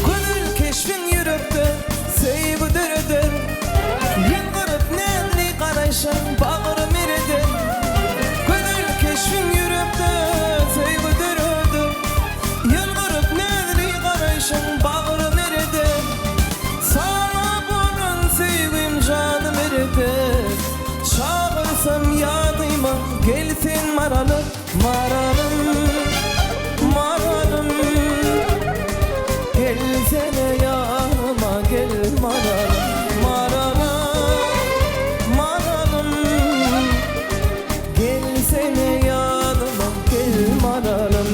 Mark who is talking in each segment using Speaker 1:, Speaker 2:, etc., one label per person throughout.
Speaker 1: Gözel keşbiň ýürekde söýgi döreder, Ýylgyryp näzli garaýşyň bagrym ereder. Gözel keşbiň ýürekde söýgi döreder, Ýylgyryp näzli garaýşyň bagrym ereder. Saňa bolan söýgim janym ereder, Çagyrsam ýadyma gel sen maralym, Maralym, maralym, Gelsene ýanyma gel maralym, Maralym, maralym, Gelsene ýanyma gel maralym.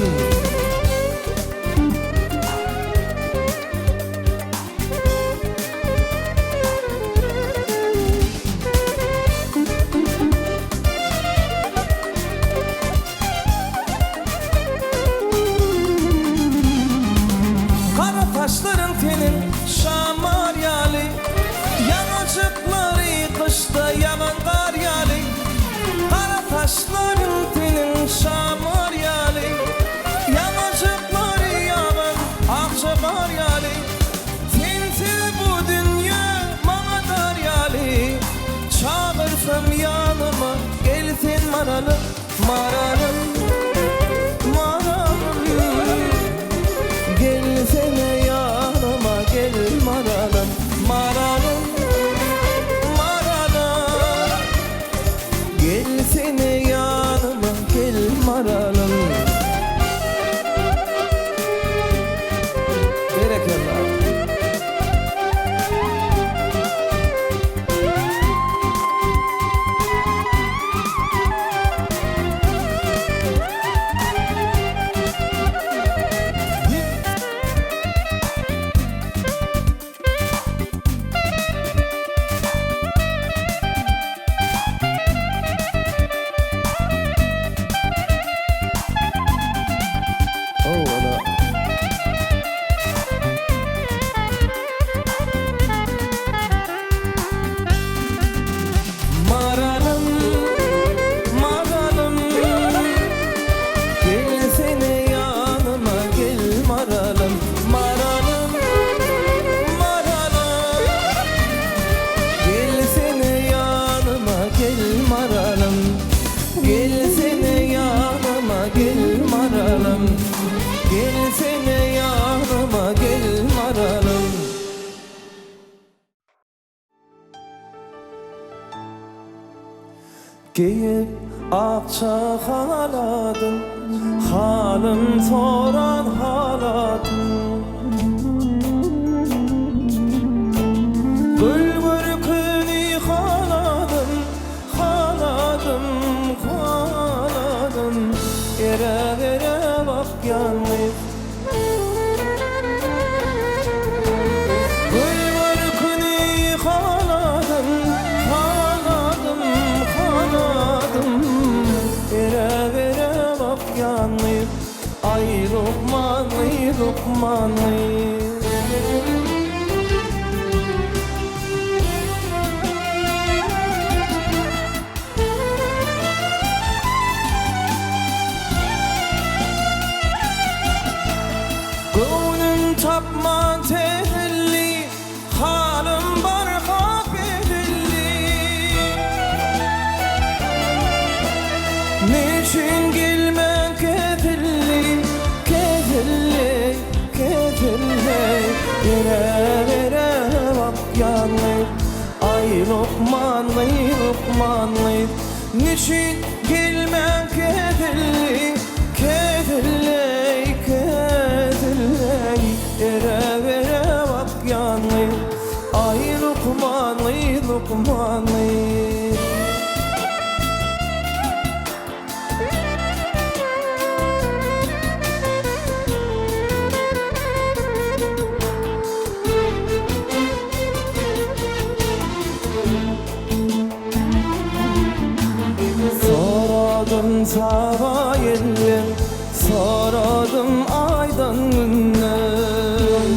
Speaker 1: Gara saçlaryň seniň şamar ýaly, Ýaňajyklary gyşda ýagan gar ýaly. Gara saçlaryň seniň şamar ýaly, Ýaňajyklary ýagan akja gar ýaly. Sensiz bu dünýe maňa dar ýaly, Çagyrsam ýanyma gel sen maralym, maralym, maralym. Gelsene ýanyma gel maralym, maralym, maralym. Gelsene ýanyma gel maralym. Berekella. Owala. Maralym, maralym, Gelsene ýanyma gel maralym, maralym, maralym, Gelsene ýanyma gel maralym, Gelsene ýanyma gel maralym, Gelsene ýanyma gel maralym. Geýip akja haladyn, Halym soran halatyn. Gül görküni haladym, Haladym, haladym. Ere-bere bakýan gyz. Gül görküni haladym, haladym, haladym. Ere-bere bakýan gyz, aý lukmanly, lukmanly. Göwnüm tapman teselli, Halym barha peseldi. Neçün gelmän keselli, Keselli, keselli, Ere-bere bakýanly, Aý lukmanly, lukmanly. Neçün gelmän keselli, Keselleý, keselleý, Ere-bere bakýanly, Aý lukmanly, lukmanly. Soradym saba ýelden, soradym aýdan günden.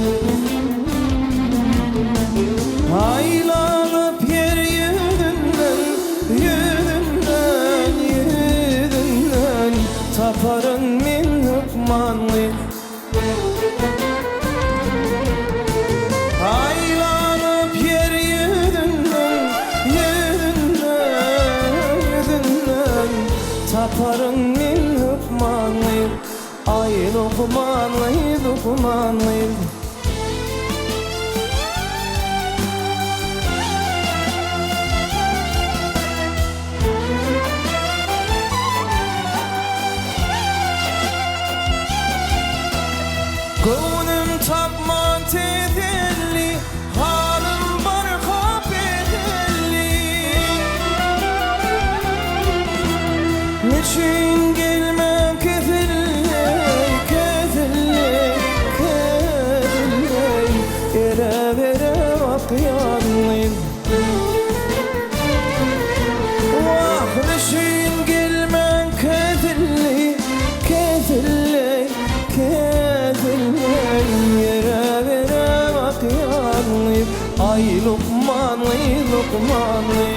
Speaker 1: Aýlanyp ýer ýüzünden, ýüzünden, ýüzünden, Taparyn men hökmanly. Aýlanyp ýer ýüzünden, ýüzünden, ýüzünden, Taparyn men hökmanly, Aý lukmanly, lukmanly. Göwnüm tapman teselli, Halym barha peselli. Neçün gelmän keselli, keselli, keselli, Ere-bere bakýanly. Wah, neçün gelmän keselli, keselli, keselli, Ere-bere bakýanly. Aý, lukmanly, lukmanly.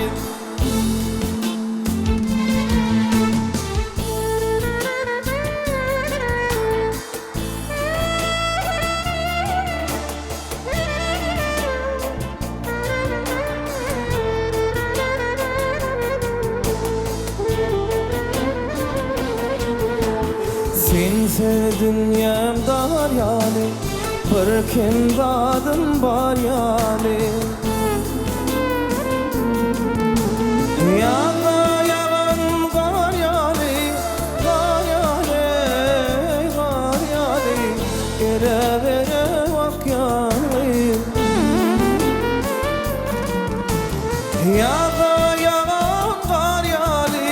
Speaker 1: Sensiz dünýäm dar ýaly, Bir kem zadym bar ýaly. Ýazda ýagan gar ýaly, gar ýaly, gar ýaly, Ere-bere bakýaly. Ýazda ýagan gar ýaly,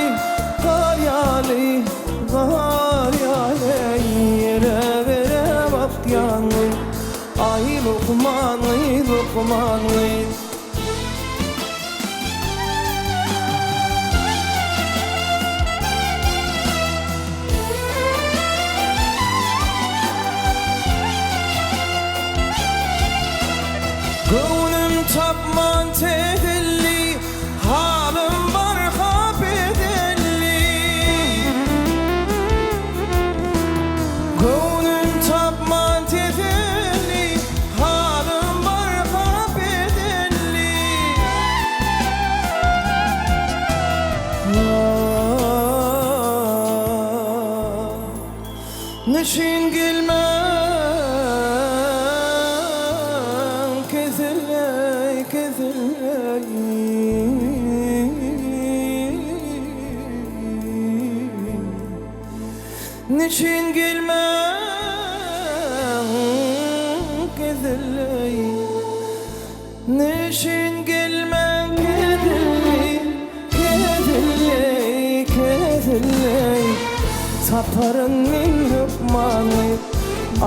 Speaker 1: gar ýaly, gar ýaly, Ere-bere bakýaly. Aý lukmanly, lukmanly. Göwnüm tapman teselli, Halym barha peselli. Göwnüm tapman teselli, Halym barha peselli. Neçün gelmän keselleý, keselleý. Neçün gelmän keselleý, Neçün gelmän keselleý, keselleý, keselleý. Taparyn men hökmanly,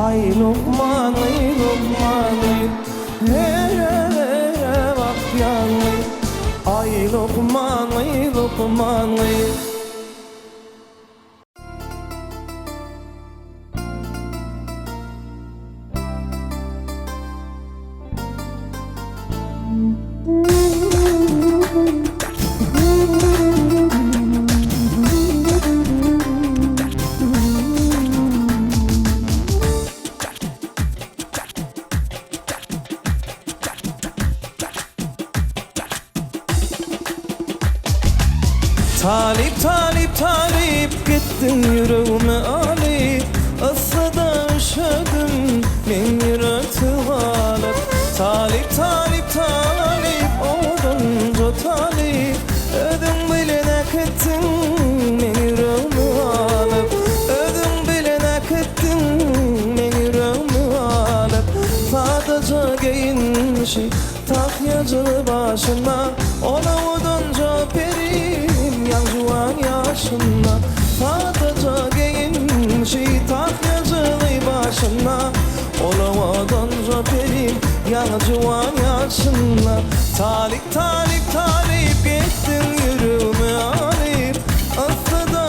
Speaker 1: Aý lukmanly, lukmanly, Ere-bere bakýanly, Aý lukmanly, lukmanly. Talyp talyp talyp gitdiň ýüregimi alyp Yssyda üşedim men ýürek tygalyp Talyp talyp talyp owadanja talyp Özüň bilen äkitdiň meň ýüregimi alyp Özüň bilen äkitdiň meň ýüregimi alyp Sadaja geýinişi Tahýajygy başynda, Ol owadanja perim, Ýaň juwan ýaşynda. Sadaja geýinişi, Tahýajygy başynda, Ol owadanja perim, Ýaň juwan ýaşynda. Talyp, talyp, talyp, Gitdiň ýüregimi alyp, Yssyda.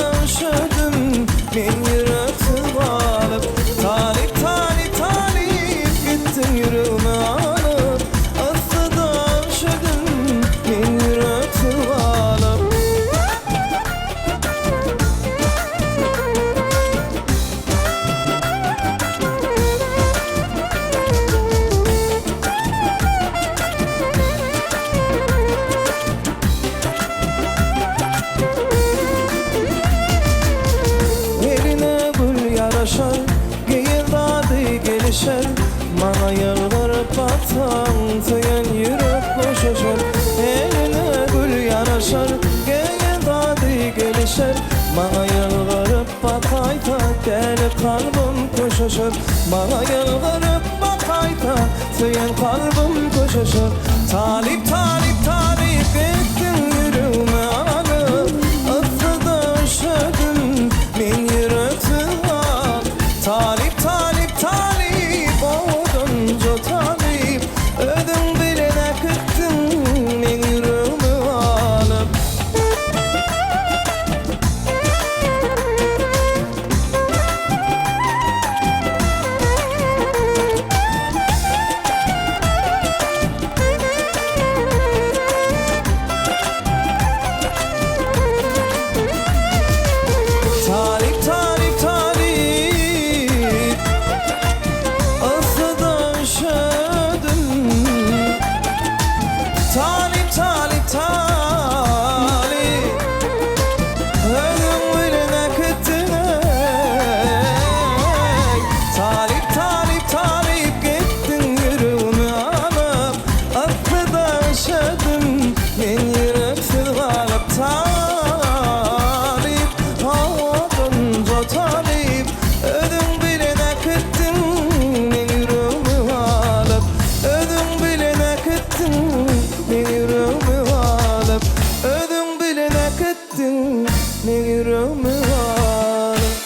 Speaker 1: köşeşer Maňa ýylgyryp bakaýsa Söýen kalbym köşeşer Talyp talyp talyp Gitdiň ýüregimi alyp Yssyda üşedim Men ýüreksiz galyp Talyp talyp talyp Owadanja talyp Özüň bilen äkitdiň Meň ýüregimi alyp. Talyp talyp talyp Yssyda üşedim Talyp talyp talyp Özüň bilen äkitdiň eý Talyp talyp talyp Gitdiň ýüregimi alyp Yssyda üşedim Men ýüreksiz galyp Talyp Owadanja talyp Özüň bilen äkitdiň Meň ýüregimi alyp Özüň bilen äkitdiň Meň ýüregimi alyp Özüň bilen äkitdiň Meň ýüregimi alyp.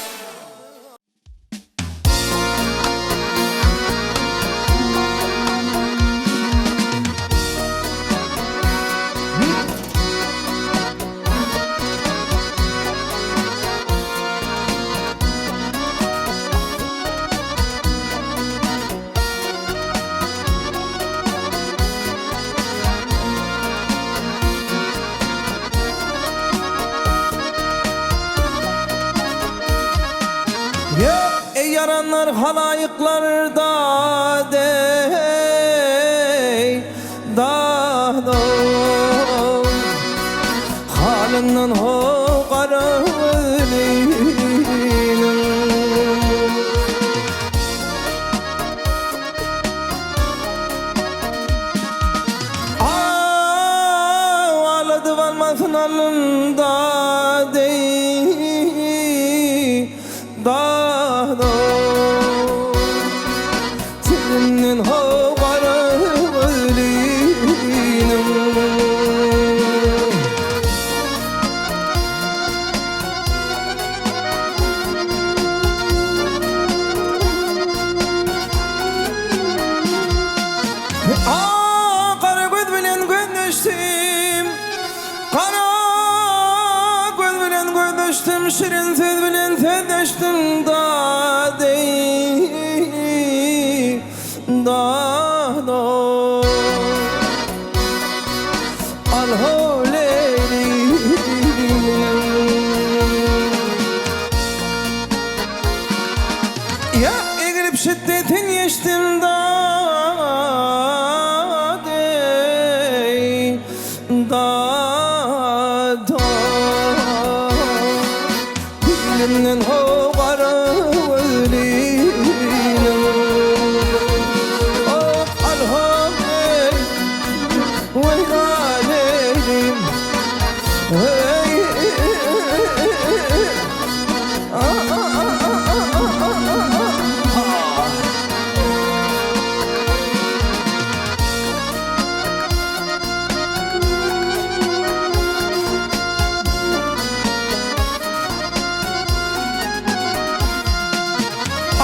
Speaker 1: Ýok, eý ýaranlar halaýyklar dad-eý, dad-ow. Halyndan ho gara gözliniň. Ağladyp almasyn alnymda deý dado Tilinden ho gara gözliniň. Ah, gara göz bilen gözleşdim, Gara göz bilen gözleşdim, Şirin söz bilen sözleşdim, Da deý, da do. Al ho leýlim. Ýa egilip şiddetin ýeşdim da deý, da do. Dilimden ho gara gözliniň. Oh, al ho leý, weý ha leýlim. Hey,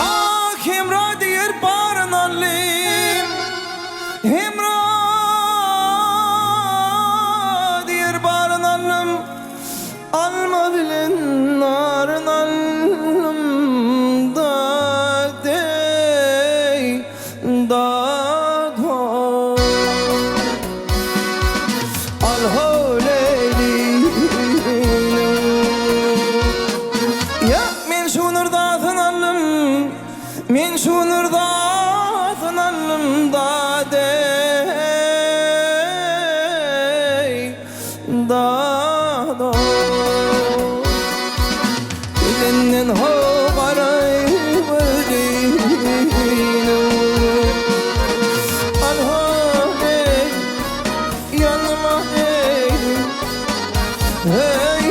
Speaker 1: Ah Hemra diýer baryn alym Hemra diýer baryn alym Alma bilen naryn alym da deý da do Al ho leýlim Ýa men şu nurdatyn aldym Men şu nurdatyn aldym da deý da do Dilinden ho garaý gözliniň Al ho eý ýanyma eý Hey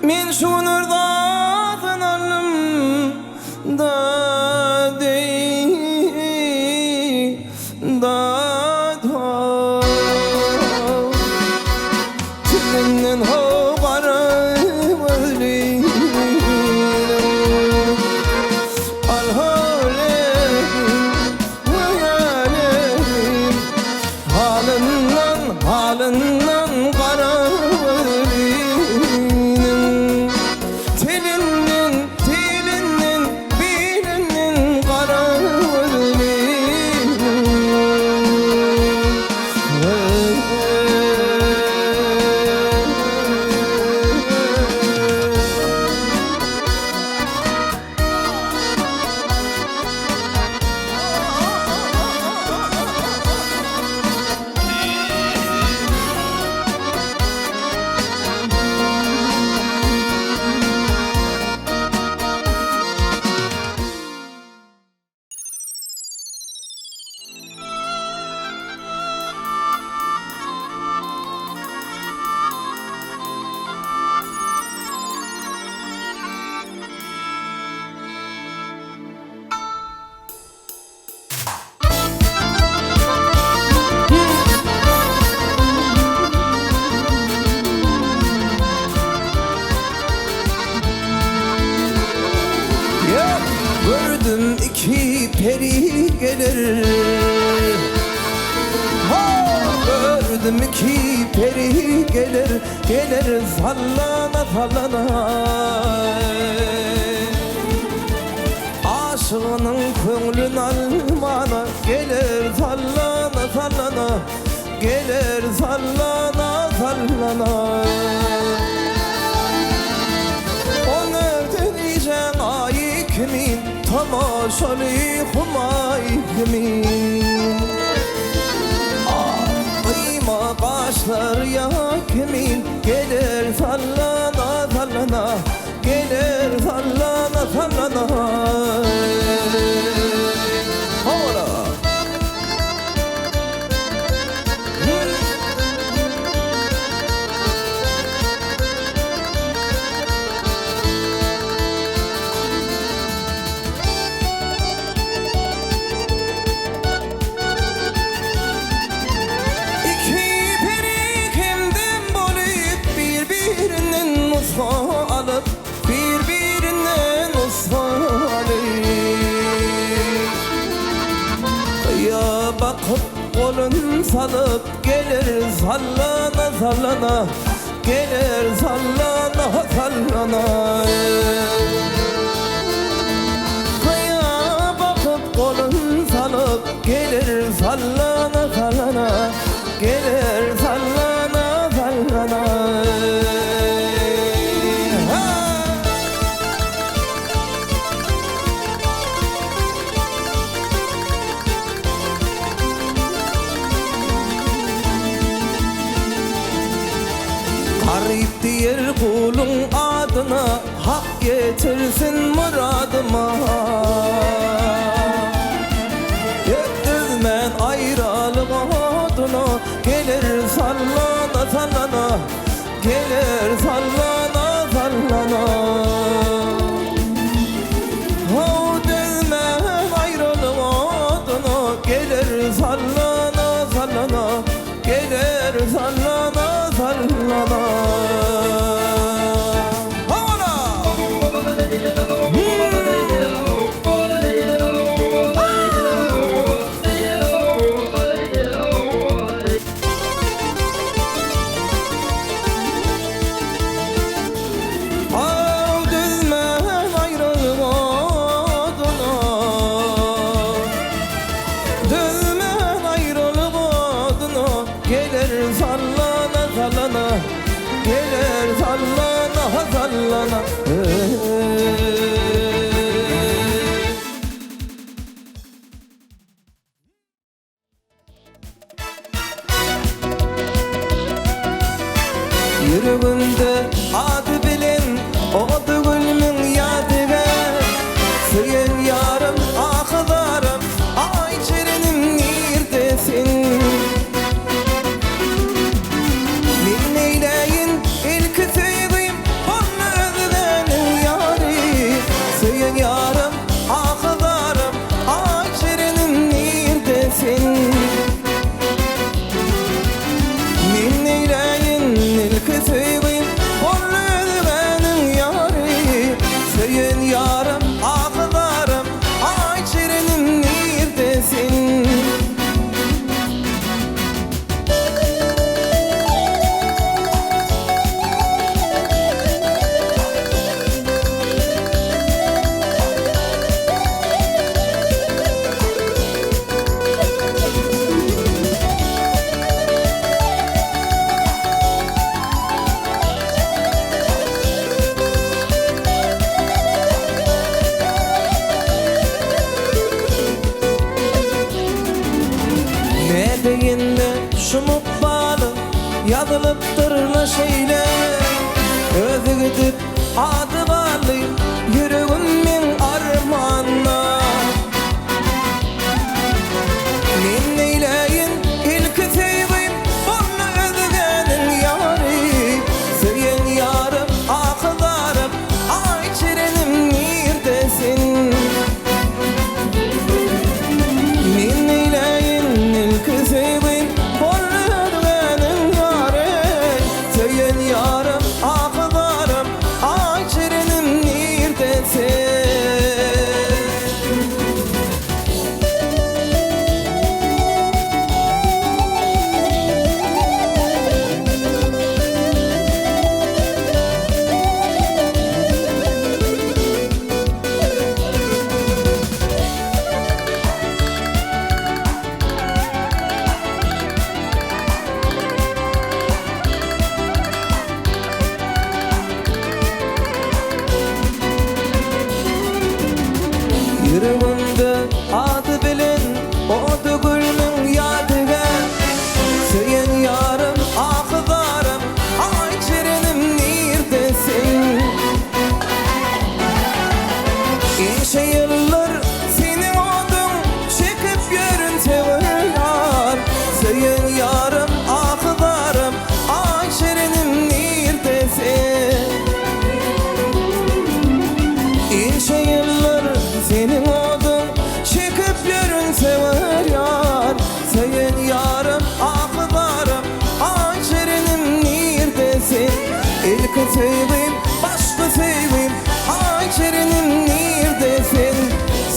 Speaker 1: Men şu gün bir zatyn aldym da deý da da Tilinden ho gara gözlüň Al ho-leý, ho-leý Halyndan, halyndan gara gözlüniň Telinden, telinden, bilinden gara gözlüniň. Gördüm iki peri gelir. Ha, gördüm iki peri gelir, gelir sallana sallana. Aşygynyň köňlün almana geler sallana sallana geler sallana sallana. On örten gijäň aýy kimin tomaşaly humaý kimin. Gyýma gaşlar ýaý kimin geler sallana sallana Geler sallana sallana Howala. Iki peri hemdem bolup bir-birinden nusga alyp, bir-birinden nusga alyp. Gyýa bakyp golun salyp geler sallana sallana, geler sallana sallana. Gyýa bakyp golun salyp geler sallana sallana, geler sallana sallana. Ha! Garyp diýer guluň adyna, Hak ýetirsin myradyma. Ýetmezmen aýralyk odyna, Geler sallana sallana, Geler sallana sallana. How dözmän aýralyk odyna, Geler sallana sallana, Geler sallana sallana. Howala! How dözmän aýralyk odyna, Dözmän aýralyk odyna, Geler sallana sallana, Geler sallana sallana. Ýüregimde ady bilen ody gülmüň ýadygär. Söýen ýarym, ahy-zarym, aý çerenim nirdesin? Men neýläýin, ilki söýgim boldy Ýazylypdyr-la şeýle. Özi gidip, ady galdy, Ýüregim meň armanda. Men neýläýin, ilki söýgim Boldy özgäniň ýary. Söýen ýarym, ahy-zarym, Aý çerenim nirde sen? Men neýläýin, ilki söýgim Boldy özgäniň ýary. Söýen ýarym, ahy-zarym, Aý çerenim nirde sen? Ýüregimde ady bilen ody gülüň ýadygär. Söýen ýarym, ahy-zarym, aý jerenim nirde sen? Ençe ýyllar seniň oduň çekip ýörün söwer ýar. Söýen ýarym, ahy-zarym, aý jerenim nirde sen? Ençe ýyllar seniň oduň çekip ýörün söwer ýar. Söýen ýarym, ahy-zarym, aý jerenim nirde sen? Ilki söýgim, başky söýgim, aý jerenim nirde sen?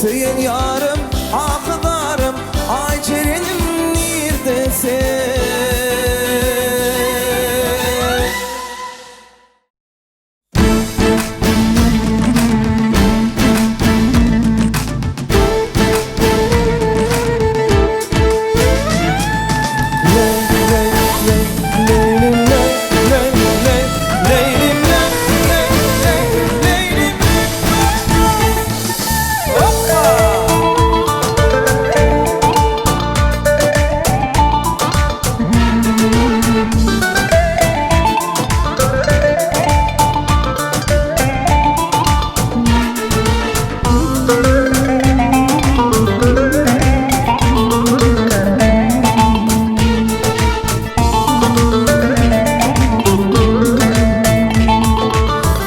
Speaker 1: Söýen ýarym, ahy-zarym, aý jerenim nirde sen?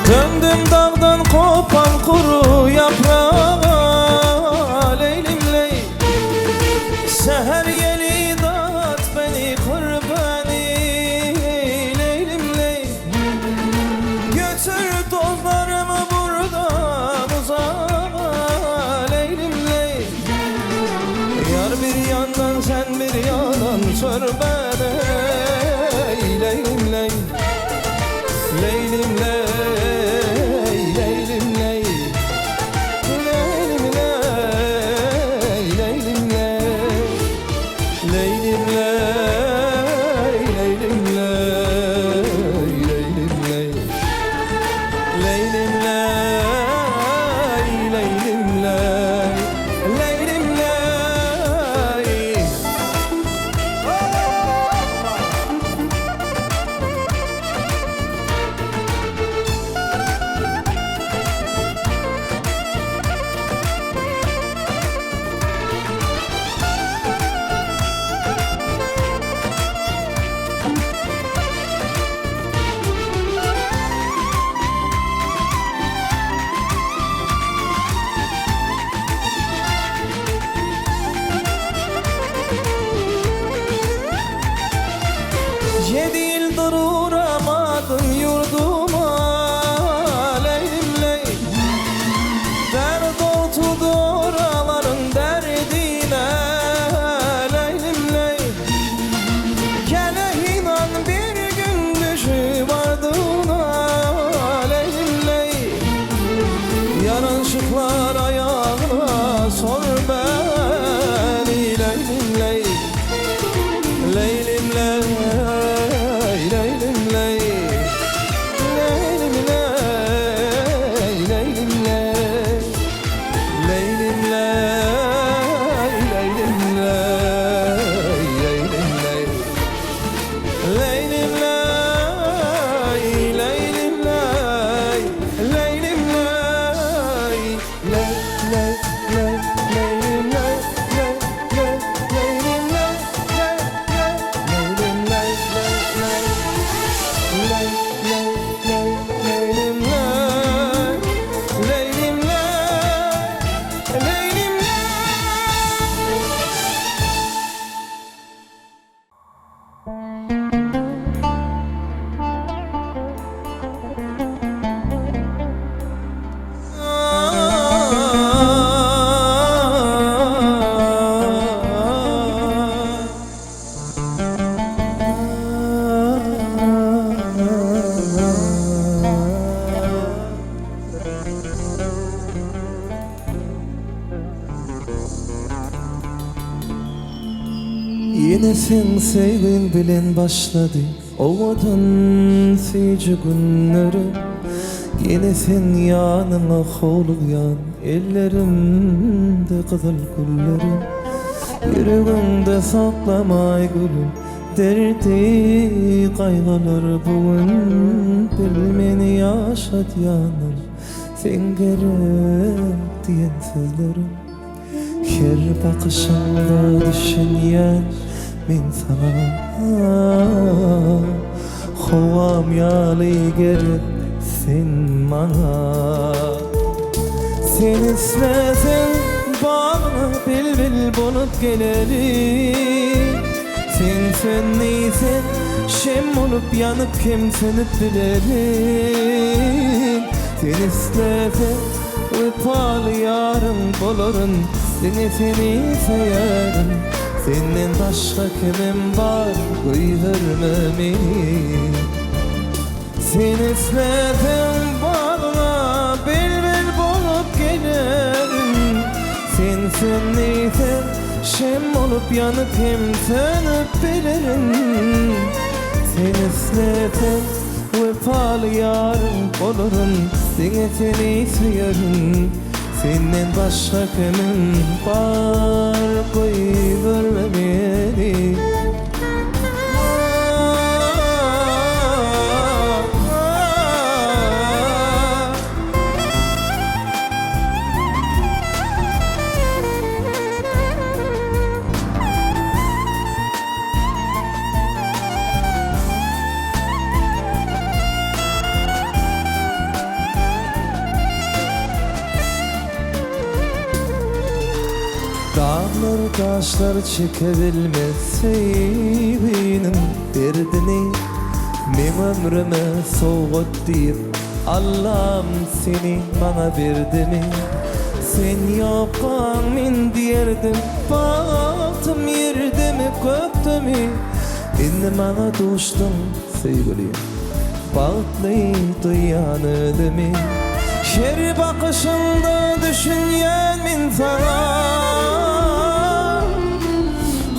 Speaker 1: Döndüm dagdan kopan kuru yaprağa Leylim ley Seher yeli dağıt beni kır beni Leylim ley Götür tozlarımı buradan uzağa Leylim ley Yar bir yandan sen bir yandan sor beni Leylim ley Leylim ley Leylim ley Leylim ley Leylim ley Leylim ley Leylim ley Leylim ley Leylim ley Leylim ley Leylim ley. Ýene seň söýgiň bilen başlady Owadan süýji günlerim. Ýene seň ýanyňa howlugýan Ellerimde gyzyl güllerim. Ýüregiňde saklamaý gülüm Derdi gaýgylar bu gün Bil meni ýaşadýanam Sen gerek diýen sözlerim. Her bakyşyňda düşünýän men saňa Howam ýaly gerek sen maňa. Sen isleseň bagyňa bilbil bolup gelerin Sen sön diýseň şem bolup ýanyp hem sönüp bilerin Sen isleseň Wepaly ýaryň bolaryn, diňe seni söýerin. Senden başga kimim bar, goýberme meni. Sen isleseň bagyňa bilbil bolup gelerin. Sen sön diýseň, şem bolup ýanyp hem sönüp bilerin. Sen isleseň. Wepaly ýaryň bolaryn, diňe seni söýerin. Senden başga kimim bar, goýberme meni. Daglar daşlar çekebilmez söýginiň derdini Meň ömrüme sowgat diýip Allam seni maňa berdimi Sen ýokkaň men diýerdim bagtym ýerdemi gökdemi Indi maňa duşduň söýgülim Bagtly duýýan özümi Her bakyşyňda düşünýän men saňa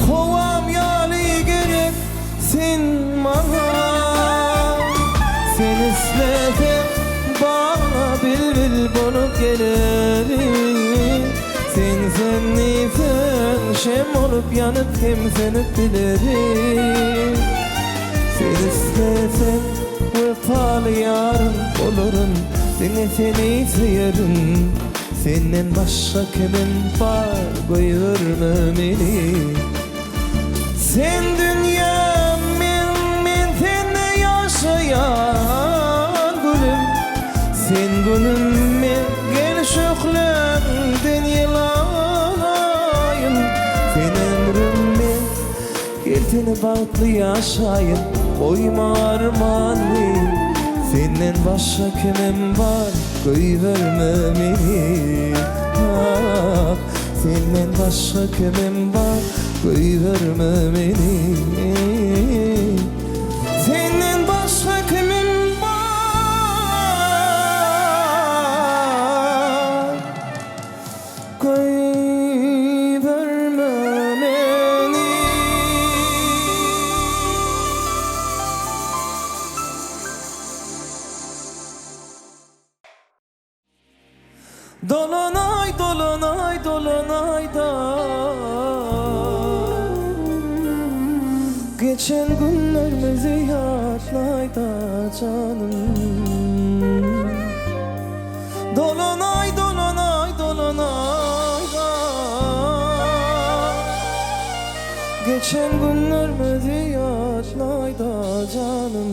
Speaker 1: Howam ýaly gerek sen maňa Sen isleseň bagyňa bilbil bolup gelerin Sen sen diýseň şem bolup ýanyp hem sönüp bilerin Sen isleseň wepaly ýaryň bolaryn Diňe seni söýerin Senden başga kimim bar goýberme meni Sen dünýäm men men sende ýaşaýan gülüm Sen günüm men gel şöhläňden ýel alaýyn Sen ömrüm men gel seni bagtly ýaşaýyn Goýma armany senden başga kimim bar goýberme meni Ah senden başga kimim bar Goýberme meni Senden başga kimim bar Goýberme meni. Dolanaý dolanaý dolanaý da Geçen günlerimizi ýatlaý da janym Dolanaý dolanaý dolanaý da Geçen günlerimizi ýatlaý da janym.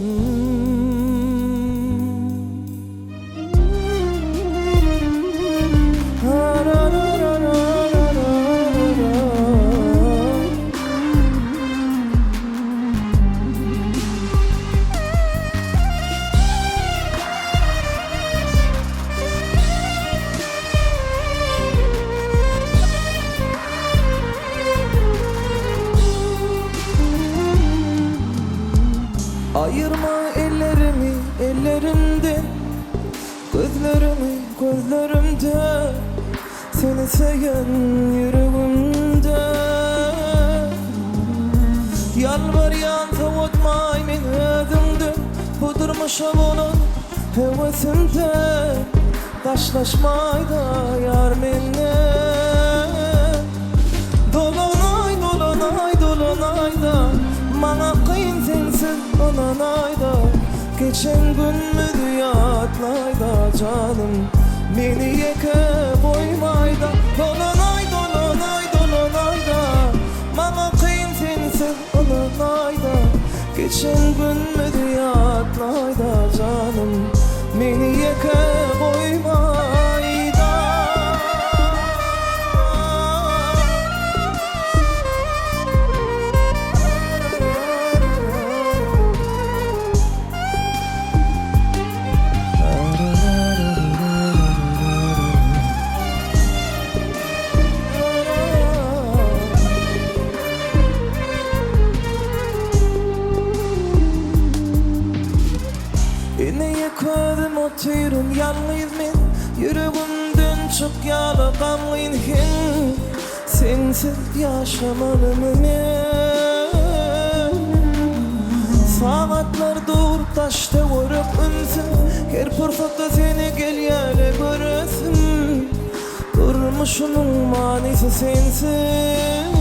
Speaker 1: Aýyrma ellerimi ellerimden Gözleriňi gözlerimden Seni söýen ýüregimde. Ýalbarýan sowatmaý men özüňden Bu durmuşa bolan höwesimden Daşlaşmaýda ýar menden Dolanaý dolanaý dolanaýda Maňa kyn sensiz ynanaýda Geçen günümizi ýatlaýda janym Meni ýeke goýmaýda Dolanaý dolanaý dolanaýda Maňa kyn sensiz ynanaýda Geçen günümizi ýatlaýda janym Meni ýeke goýmaýda. Ine közüm otyryn ýalňyz men Ýüregimden çykýala gamgyn heň Sensiz ýaşamalymy men Sagatlar dur daş-töwerek ümsüm Her pursatda seni gelýäle göresim Durmuşymyň manysy sensiň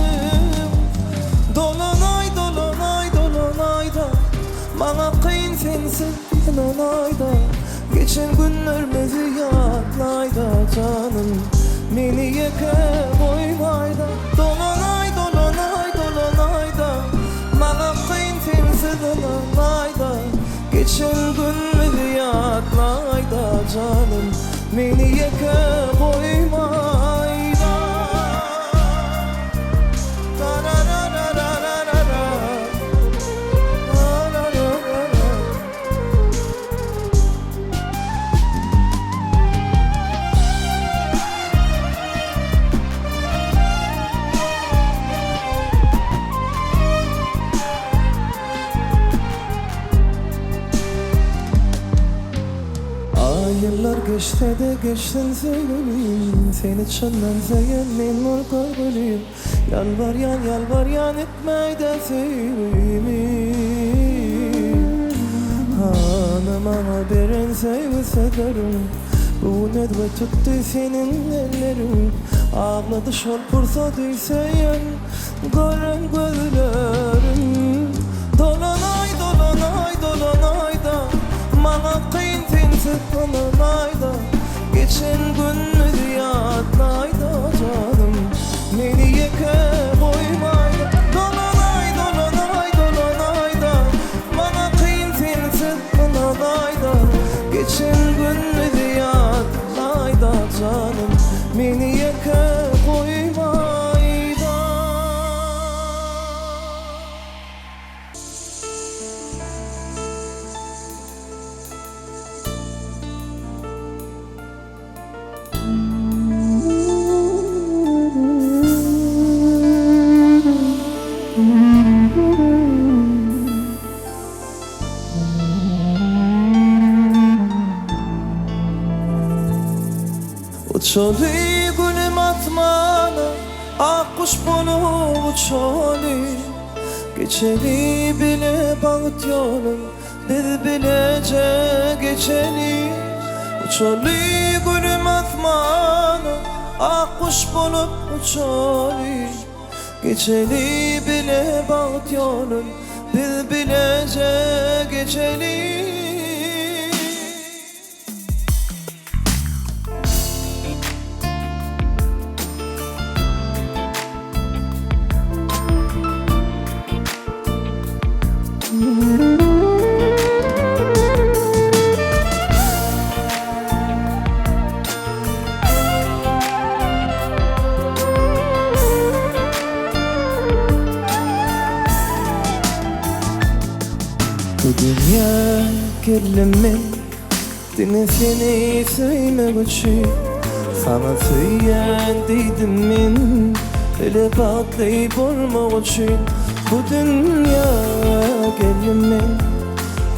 Speaker 1: Dolanaý dolanaý dolanaýda Maňa kyn sensiz ynanaýda Geçen günlermizi ýatlaýda janym Meni ýeke goýmaýda Dolanaý dolanaý dolanaýda Maňa kyn sensiz ynanaýda Geçen günmizi ýatlaýda janym Meni ýeke goýmaýda Tarararararara Tarararara. Aý ýyllar geçse-de geçsin söýgülim, Seni çyndan söýen men bolup görgülim, Ýalbarýan, ýalbarýan etmäý-dä söýgimi. Hany maňa beren söýgi sözleriň, Bu gün özge tutdy seniň elleriň, Aglady şol pursady söýen, gören gözlerim. Dolanaý, dolanaý, dolanaý-da, Maňa kyn sensiz ynanaý-da, Geçen günümizi ýatlaý-da janym, Meni ýeke goýmaý-da. Dolanaý, dolanaý, dolanaý-da, Maňa kyn sensiz ynanaý-da, Geçen günümizi ýatlaý-da janym, Meni ýeke goýmaý-da. Uçaly gülüm asmana, ak guş bolup uçaly. Geçeli bile bagt ýolun, biz bileje geçeli. Uçaly gülüm asmana, ak guş bolup uçaly. Geçeli bile bagt ýolun, biz bileje geçeli. Bu dünýä geldim men Diňe seni söýmek üçin Saňa söýýän diýdim men Bile bagtly bolmak üçin Bu dünýä geldim men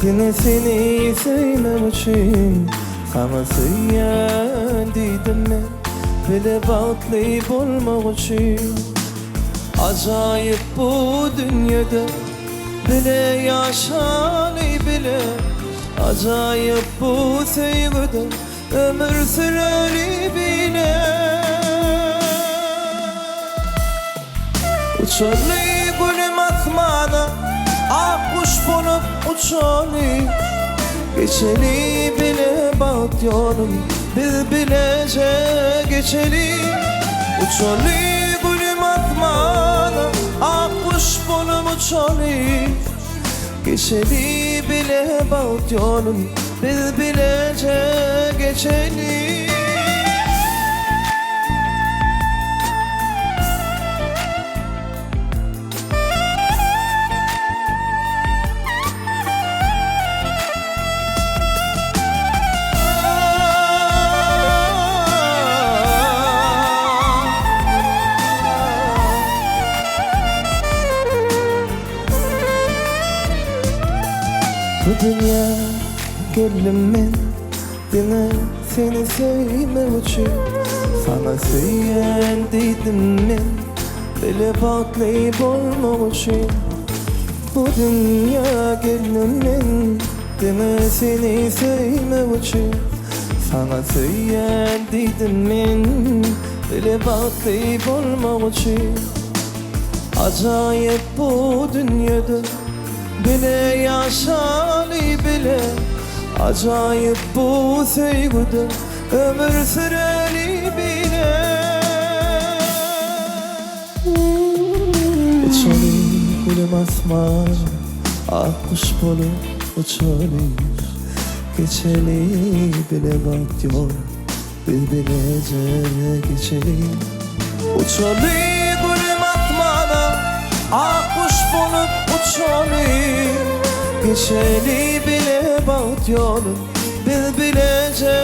Speaker 1: Diňe seni söýmek üçin Saňa söýýän diýdim men Bile bagtly bolmak üçin Ajaýyp bu dünýede. Bile ýaşaly bile Ajaýyp bu söýgüde ömür süreli bile. Uçaly gülüm asmana, Ak guş bolup uçaly. Geçeli bile bagt ýolun, Biz bileje geçeli. Uçaly gülüm asmana, Ak guş bolup uçaly. Geçeli bile bagt ýolun, Biz bileje geçeli. Bu dünýä geldim men diňe seni söýmek üçin Saňa söýýän diýdim men bile bagtly bolmak üçin Bu dünýä geldim men diňe seni söýmek üçin Saňa söýýän diýdim men bile bagtly bolmak üçin Ajaýyp bu dünýede bile ýaşaly bile Ajaýyp bu söýgüde ömür süreli bile Uçaly gülüm asmana ak guş bolup uçaly Geçeli bile bagt ýol Biz bileje geçeli. Uçaly gülüm asmana, Ak guş bolup uçaly. Geçeli bile bagt ýolun, Biz bileje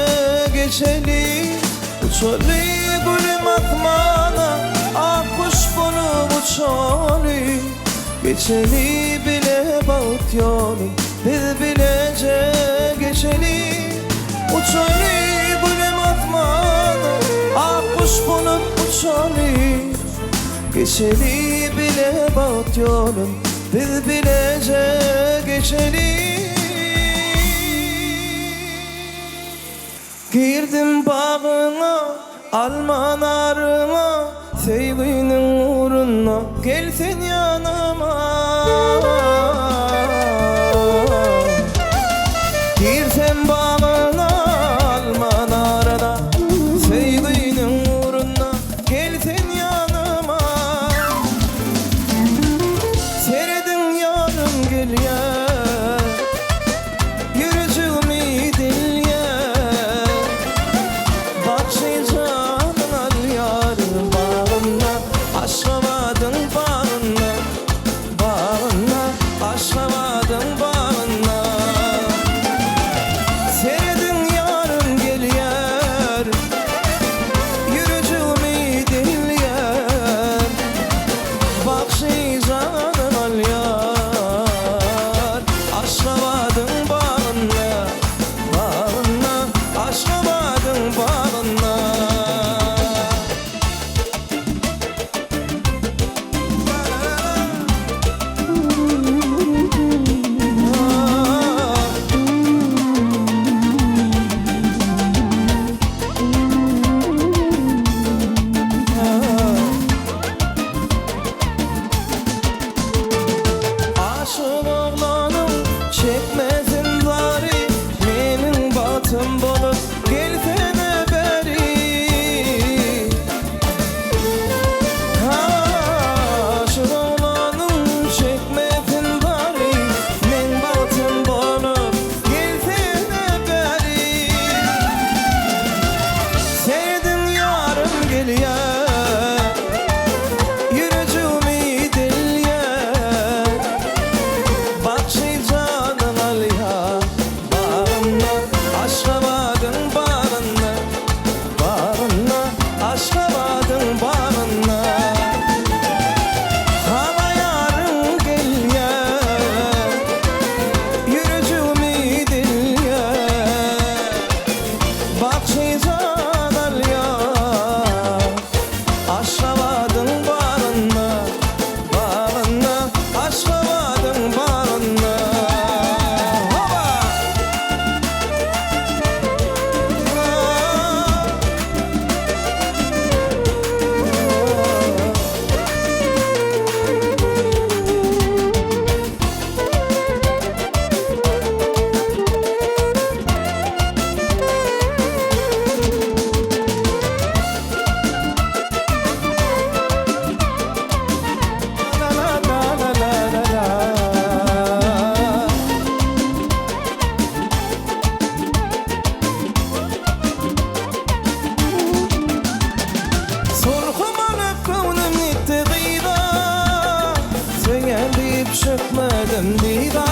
Speaker 1: geçeli. Uçaly gülüm asmana, Ak guş bolup uçaly. Geçeli bile bagt ýolun, Biz bileje geçeli. Uçaly gülüm asmana, Ak guş bolup uçaly. Geçeli bile bagt ýolun, Biz bileje geçeli. Girdim bagyňa, alma naryňa, Söýginiň ugruna gel sen ýanyma. Girsem bagyňa, alma naryna, Söýginiň ugruna gel sen ýanyma. Serediň ýarym gelýär, Ýürejigimi dilýär. Bagşy janyň alýar bagyna, Aşgabadyň bagyna, bagyna, Aşgabadyň bagyna. Serediň ýarym gelýär, Ýürejigimi dilýär. Bagşy janyň alýar, Aşgabadyň bagyna, bagyna, Aşgabadyň bagyna. Aşyk oglanyň çekmesin zary, Meniň bagtym bolup gelsene bäri. Aşyk oglanyň çekmesin zary, Meň bagtym bolup gelsene bäri. Serediň ýarym gelýär, Ýürejigimi dilýär. Bagşy janyň alýar bagyna, Aşgabadyň bagyna, bagyna, Aşgabadyň bagyna. Hava ýarym gelýär, Ýürejigimi dilýär. Bagşy jan alýar, Aşgabadyň bagyna, bagyna, Aşgabadyň bagyna. Özüm diwana.